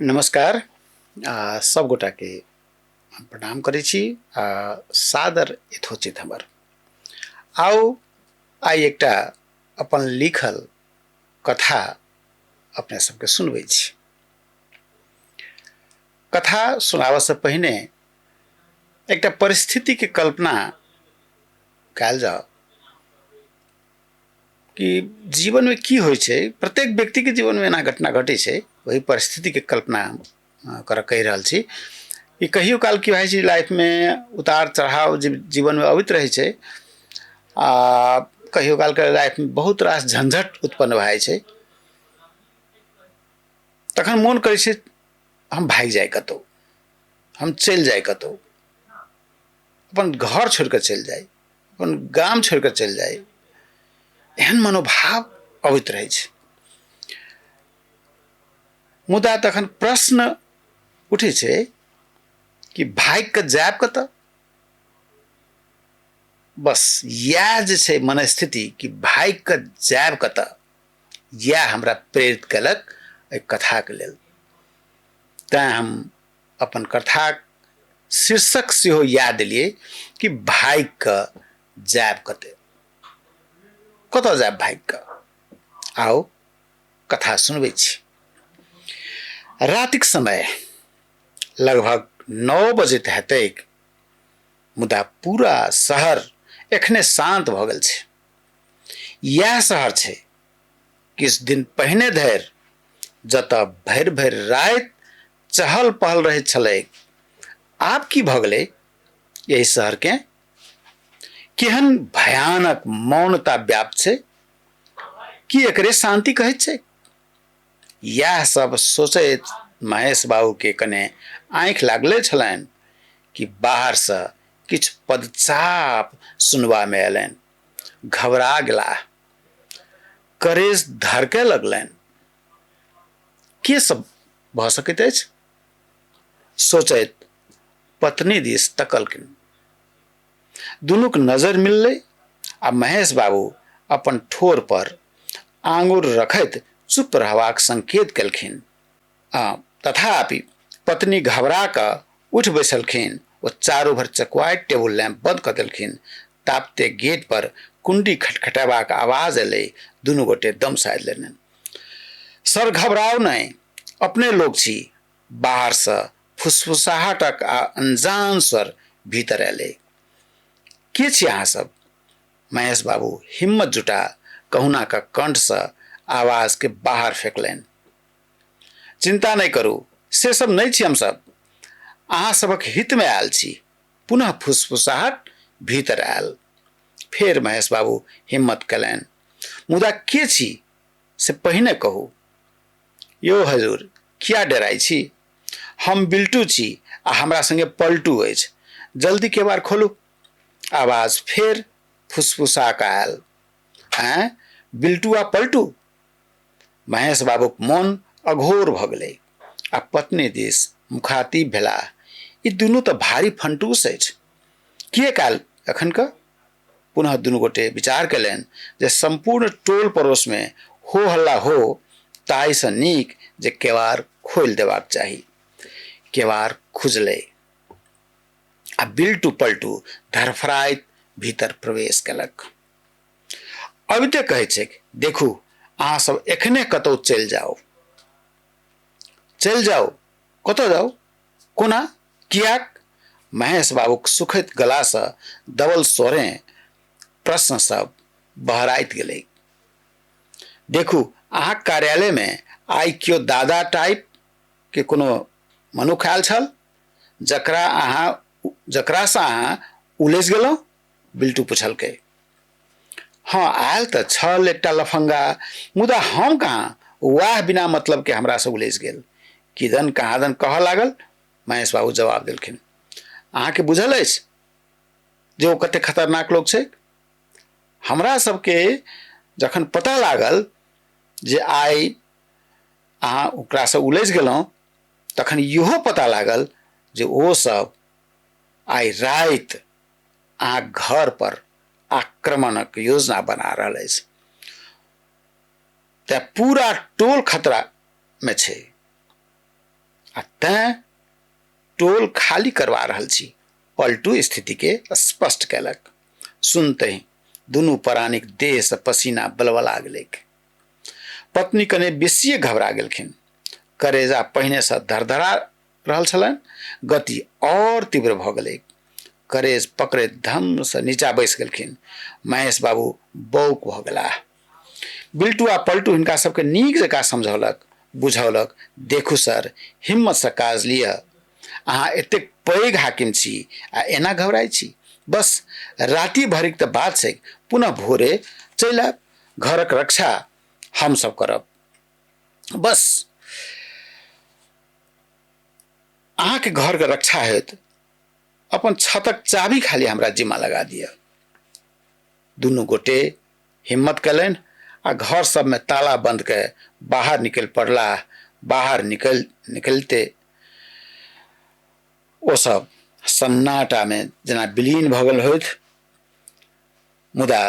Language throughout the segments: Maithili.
नमस्कार आ सब गोटाके हम प्रणाम करै छी आ सादर यथोचित हमर आउ आइ एकटा अपन लिखल कथा अपने सबके सुनबै छी। कथा सुनाबऽसँ पहिने एकटा परिस्थितिके कल्पना कयल जाउ कि जीवनमे की होइ छै। प्रत्येक व्यक्तिके जीवनमे एना घटना घटै छै, ओहि परिस्थितिके कल्पना हम करऽ कहि रहल छी कि कहियो काल की भए छै लाइफमे उतार चढ़ाव जीवनमे अबैत रहै छै आ कहियो कालके लाइफमे बहुत रास झंझट उत्पन्न भए जाइ छै। तखन मोन करै छै हम भागि जाइ कतहु, हम चलि जाइ कतहु, अपन घर छोड़ि कऽ चलि जाइ, अपन गाम छोड़ि कऽ चलि जाइ, एहन मनोभाव अबैत रहै छै। मुदा तखन प्रश्न उठै छै कि भागि कऽ जायब कतऽ। बस इएह जे छै मनस्थिति कि भागि कऽ जायब कतऽ, इएह हमरा प्रेरित केलक एहि कथाके लेल। तैँ हम अपन कथाक शीर्षक सेहो इएह देलियै कि भागि कऽ जायब कतऽ, कतऽ जायब भागि कऽ। आउ कथा सुनबै छी। रातिक समय लगभग 9 बजैत हेतैक, मुदा पूरा शहर एखने शान्त भऽ गेल छै। इएह शहर छै किछु दिन पहिने धरि जतऽ भरि भरि राति चहल पहल रहैत छलैक। आब की भऽ गेलै एहि शहरके? केहन भयानक मौनता व्याप्त छै। की एकरे शान्ति कहैत छै? इएह सब सोचैत महेश बाबूके कने आँखि लागले छलनि कि बाहरसँ किछु पदचाप सुनबामे अयलनि। घबरा गेलाह, करेज धड़कय लगलनि। के सब भऽ सकैत अछि? सोचैत पत्नी दिस तकलखिन। दुनूक नजर मिललै आ महेश बाबू अपन ठोर पर आंगुर रखैत चुप रहबाक संकेत केलखिन। तथापि पत्नी घबरा कऽ उठि बैसलखिन। ओ चारू भर चकुआइत टेबुल लैंप बंद कऽ देलखिन। ताबते गेट पर कुंडी खटखटेबाक आवाज एलै। दुनू गोटे दम साधि लेलनि। सर घबराउ नहि, अपने लोक छी। बाहरसँ फुसफुसाहटक आ अनजान स्वर भीतर एलै। के छी अहाँ सब? महेश बाबू हिम्मत जुटा कहुना कऽ कंठसँ आवाजके बाहर फेकलनि। चिंता नहि करू, से सब नहि छी हमसब, अहाँ सबक हितमे आयल छी। पुनः फुसफुसाहट भीतर आयल। फेर महेश बाबू हिम्मत कयलनि। मुदा के छी से पहिने कहू। यौ हजूर, किया डराइ छी? हम बिल्टू छी आ हमरा संगे पलटू अछि। जल्दी केबाड़ खोलू। आवाज फेर फुसफुसा कऽ आयल। आँय, बिल्टू आ पलटू? महेश बाबूक मोन अघोर भऽ गेलै आ पत्नी दिस मुखातिब भेलाह। ई दुनू तऽ भारी फंटूस अछि। किएक आयल एखन कऽ? पुनः दुनू गोटे विचार कयलनि जे सम्पूर्ण टोल पड़ोसमे हो हल्ला हो ताहिसँ नीक जे केवाड़ खोलि देबाक चाही। केवाड़ खुजलै आ बिल्टू पलटू धड़फड़ाइत भीतर प्रवेश केलक। अबिते कहैत छैक, देखू अहाँ सब एखने कतहु चलि जाउ। चलि जाउ? कतऽ जाउ? कोना? किएक? महेश बाबूक सुखैत गलासँ दबल स्वरें प्रश्न सब बहराइत गेलै। देखू अहाँक कार्यालयमे आइ केओ दादा टाइप के कोनो मनुख आयल छल जकरासँ अहाँ उलझि गेलहुँ? बिल्टू पुछलकै। हँ आयल तऽ छल एकटा लफंगा, मुदा हम कहाँ, वएह बिना मतलब के हमरासँ उलझि गेल। किदन कहाँदन कहऽ लागल। महेश बाबू जवाब देलखिन, अहाँके बुझल अछि जे ओ कते खतरनाक लोक छै? हमरा सबके जखन पता लागल जे आइ अहाँ ओकरासँ उलझि गेलहुँ, तखन इहो पता लागल जे ओ सब आइ राति अहाँ घर पर आक्रमणक योजना बना रहल अछि। तेँ पूरा टोल खतरामे छै। तैँ टोल खाली करवा रहल छी। पलटू स्थितिके स्पष्ट कयलक। सुनतहि दुनू परानीक देहसँ पसीना बलबला गेलैक। पत्नी कने बेसिए घबरा गेलखिन। करेजा पहिनेसँ धरधरा रहल छलनि, गति और तीव्र भऽ गेलैक। करेज पकड़ैत धमसँ नीचा बैस गेलखिन। महेश बाबू बौक भऽ गेलाह। बिल्टू आ पलटू हिनका सबके नीक जकाँ समझौलक बुझौलक, देखू सर, हिम्मतसँ काज लिअ, अहाँ एतेक पैघ हाकिम छी आ एना घबराइ छी। बस राति भरिक तऽ बात छैक, पुनः भोरे चलि आयब, घरक रक्षा हमसब करब। बस अहाँके घरके रक्षा होयत, अपन छतक चाभी खाली हमरा जिम्मा लगा दिअ। दुनू गोटे हिम्मत कयलनि आ घर सबमे ताला बंद कऽ बाहर निकलि पड़लाह। बाहर निकलिते ओ सब सन्नाटामे जेना विलीन भऽ गेल होथि। मुदा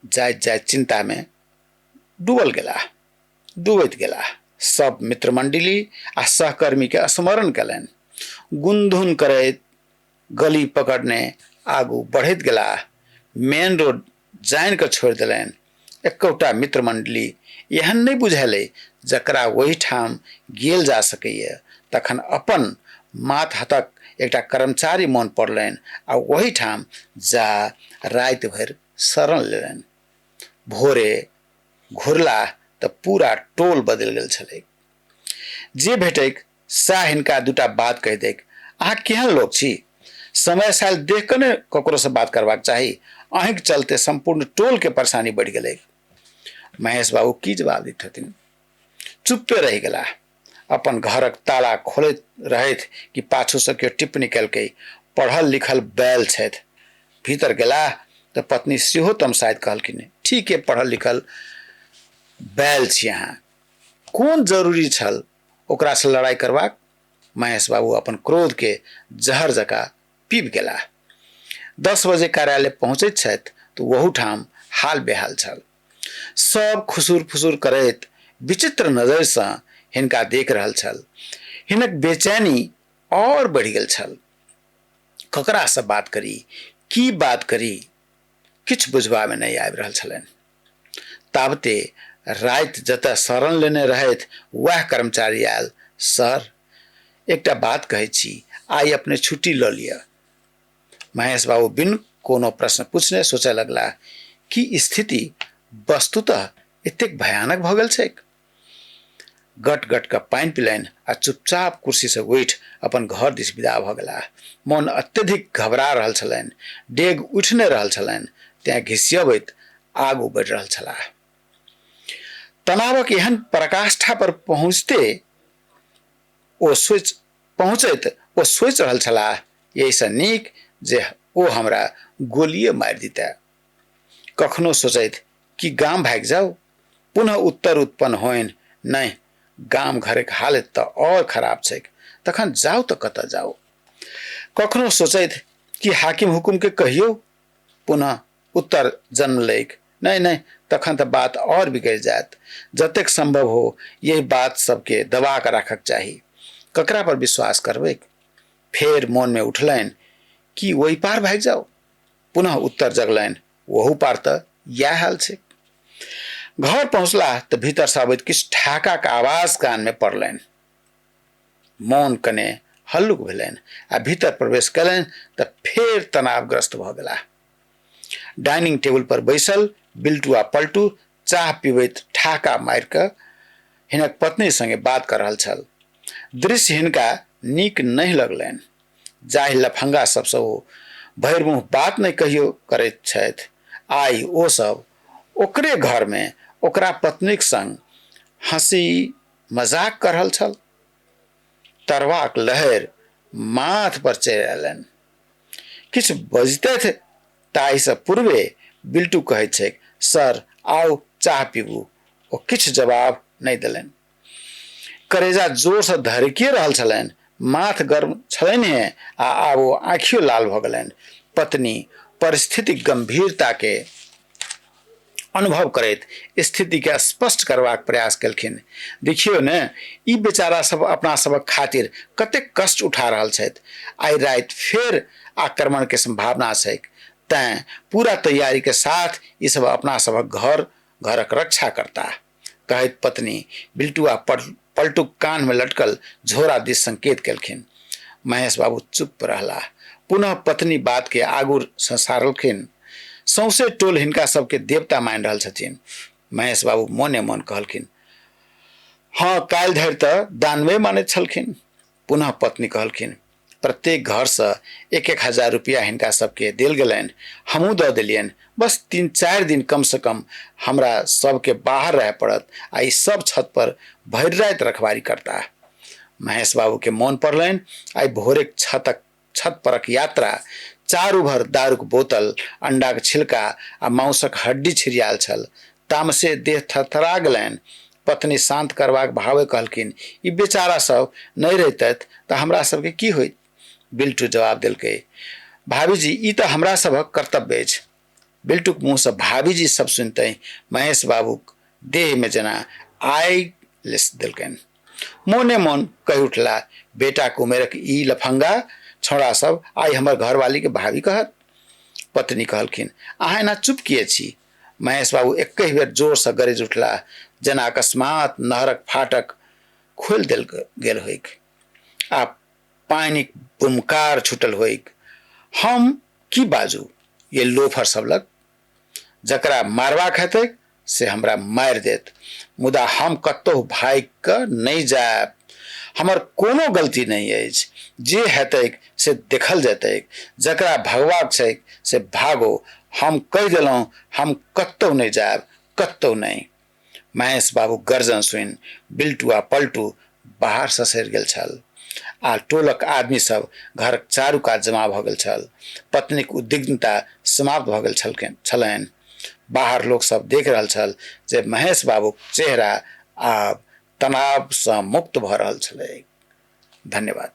जाइत जाइत चिन्तामे डूबल गेलाह, डूबैत गेलाह। सब मित्रमंडली आ सहकर्मीके स्मरण कयलनि। गुनधुन करैत गली पकड़ने आगू बढ़ैत गेलाह। मेन रोड जानि कऽ छोड़ि देलनि। एकोटा मित्रमंडली एहन नहि बुझेलै जकरा ओहिठाम गेल जा सकैए। तखन अपन मातहतक एकटा कर्मचारी मोन पड़लनि आ ओहिठाम जा राति भरि शरण लेलनि। भोरे घुरलाह तऽ पूरा टोल बदलि गेल छलैक। जे भेटैक सएह हिनका दूटा बात कहि दैक, अहाँ केहन लोक छी, समय साल देख कऽ ने ककरोसँ बात करबाक चाही, अहीँके चलते सम्पूर्ण टोलके परेशानी बढ़ि गेलैक। महेश बाबू की जवाब दैतथिन, चुप्पे रहि गेलाह। अपन घरक ताला खोलैत रहथि कि पाछूसँ केओ टिप्पणी केलकै, पढ़ल लिखल बैल छथि। भीतर गेलाह तऽ पत्नी सेहो तमसाइत कहलखिन, ठीके पढ़ल लिखल बैल छी अहाँ, कोन जरूरी छल ओकरासँ लड़ाइ करबाक। महेश बाबू अपन क्रोधके जहर जकाँ पीब गेलाह। 10 बजे कार्यालय पहुँचैत छथि तऽ ओहूठाम हाल बेहाल छल। सब खुसुर फुसुर करैत विचित्र नजरिसँ हिनका देख रहल छल। हिनक बेचैनी और बढ़ि गेल छल। ककरासँ बात करी, की बात करी, किछु बुझबामे नहि आबि रहल छलनि। ताबते राति जतऽ शरण लेने रहथि वएह कर्मचारी आयल, सर एकटा बात कहै छी, आइ अपने छुट्टी लऽ लिअ। महेश बाबू बिन कोनो प्रश्न पूछने सोचय लगलाह कि स्थिति वस्तुतः एतेक भयानक भऽ गेल छैक। गट गट कऽ पानि पिलनि आ चुपचाप कुर्सीसँ उठि अपन घर दिस विदा भऽ गेलाह। मोन अत्यधिक घबरा रहल छलनि, डेग उठि नहि रहल छलनि, तेँ घिसियबैत आगू बढ़ि रहल छलाह। तनावक एहन पराकाष्ठा पर पहुँचते ओ सोचि पहुँचैत ओ सोचि रहल छलाह, एहिसँ नीक जे ओ हमरा गोलिए मारि दितए। कखनो सोचैत कि गाम भागि जाउ, पुनः उत्तर उत्पन्न होइन, नहि, गाम घरक हालत तऽ और खराब छैक, तखन जाउ तऽ कतऽ जाउ। कखनो सोचैत कि हाकिम हुकुम के कहियौ, पुनः उत्तर जन्म लैक, नहि नहि, तखन तऽ बात और बिगड़ि जायत। जतेक संभव हो यही बात सबके दबा कऽ राखक चाही। ककरा पर विश्वास करबैक? फेर मोन में उठलनि कि ओहि पार भागि जाउ। पुनः उत्तर जगलनि, ओहू पार तऽ इएह हाल छै। घर पहुँचलाह तऽ भीतरसँ अबैत किछु ठाकाक आवाज कानमे पड़लनि। मोन कने हल्लुक भेलनि आ भीतर प्रवेश कयलनि तऽ फेर तनावग्रस्त भऽ गेलाह। डाइनिंग टेबुल पर बैसल बिल्टू आ पलटू चाह पीबैत ठाका मारि कऽ हिनक पत्नी संगे बात कऽ रहल छल। दृश्य हिनका नीक नहि लगलनि। जाहि लफंगा सबसँ ओ भरि मुँह बात नहि कहियो करैत छथि, आइ ओ सब ओकरे घरमे ओकरा पत्नीक संग हँसी मजाक कऽ रहल छल। तरवाक लहरि माथ पर चढ़ि अयलनि। किछु बजितथि ताहिसँ पूर्वे बिल्टू कहैत छैक, सर आउ चाह पीबू। ओ किछु जवाब नहि देलनि। करेजा जोरसँ धड़किए रहल छलनि, माथ गर्म छलनि आ आब ओ आँखियो लाल भऽ गेलनि। पत्नी परिस्थितिक गंभीरताके अनुभव करैत स्थितिके स्पष्ट करबाक प्रयास केलखिन। देखियौ ने, ई बेचारा सब अपना सबक खातिर कतेक कष्ट उठा रहल छथि। आइ राति फेर आक्रमण के संभावना छैक, तैं पूरा तैयारी के साथ ई सब अपना सबक घर घरक रक्षा करताह। कहैत पत्नी बिल्टू आ पलटूक कान में लटकल झोरा दिस संकेत केलखिन। महेश बाबू चुप रहलाह। पुनः पत्नी बात के आगू संसारलखिन। सौंसे टोल हिनका सबके देवता मानि रहल छथिन। महेश बाबू मोने मोन कहलखिन, हँ काल्हि धरि तऽ दानवे मानैत छलखिन। पुनः पत्नी कहलखिन, प्रत्येक घरसँ 1-1 हजार रुपया हिनका सबके देल गेलनि, हमहूँ दऽ देलियनि। बस 3-4 दिन कमसँ कम हमरा सबके बाहर रहय पड़त आ ई सब छत पर भरि राति रखवारी करताह। महेश बाबूके मोन पड़लनि आइ भोरेक छत परक यात्रा। चारू भर दारूक बोतल, अंडाक छिलका आ मांसक हड्डी छिड़ियाल छल। तामसे देह थरथरा गेलनि। पत्नी शांत करबाक भावे कहलखिन, ई बेचारा सब नहि रहितथि तऽ हमरा सबके की होइत? बिल्टू जवाब देलकै, भाभीजी, ई तऽ हमरा सभक कर्तव्य अछि। बिल्टूक मुँहसँ भाभीजी सब सुनिते महेश बाबूक देहमे जेना आगि लेस देलकनि। मोने मोन कहि उठला, बेटाक उमेरक ई लफंगा छौड़ा सब आइ हमर घरवालीके भाभी कहत? पत्नी कहलखिन, अहाँ एना चुप किए छी? महेश बाबू एकहि बेर जोरसँ गरजि उठलाह, जेना अकस्मात नहरक फाटक खोलि देल गेल होइक आ पानिक बुमकार छूटल होइक। हम की बाजू ये लोफर सब लग? जकरा मारबाक हेतैक से हमरा मारि देत, मुदा हम कतहु भागि कऽ नहि जायब। हमर कोनो गलती नहि अछि। जे हेतैक से देखल जेतैक। जकरा भगबाक छैक से भागो। हम कहि देलहुँ, हम कतहु नहि जायब, कतहु नहि। महेश बाबू गर्जन सुनि बिल्टू आ पलटू बाहर ससरि गेल छल आ टोलक आदमी सब घरक चारू कात जमा भऽ गेल छल। पत्नीक उद्विग्नता समाप्त भऽ गेल छलनि। बाहर लोक सब देख रहल छल जे महेश बाबूक चेहरा आब तनावसँ मुक्त भऽ रहल छलैक। धन्यवाद।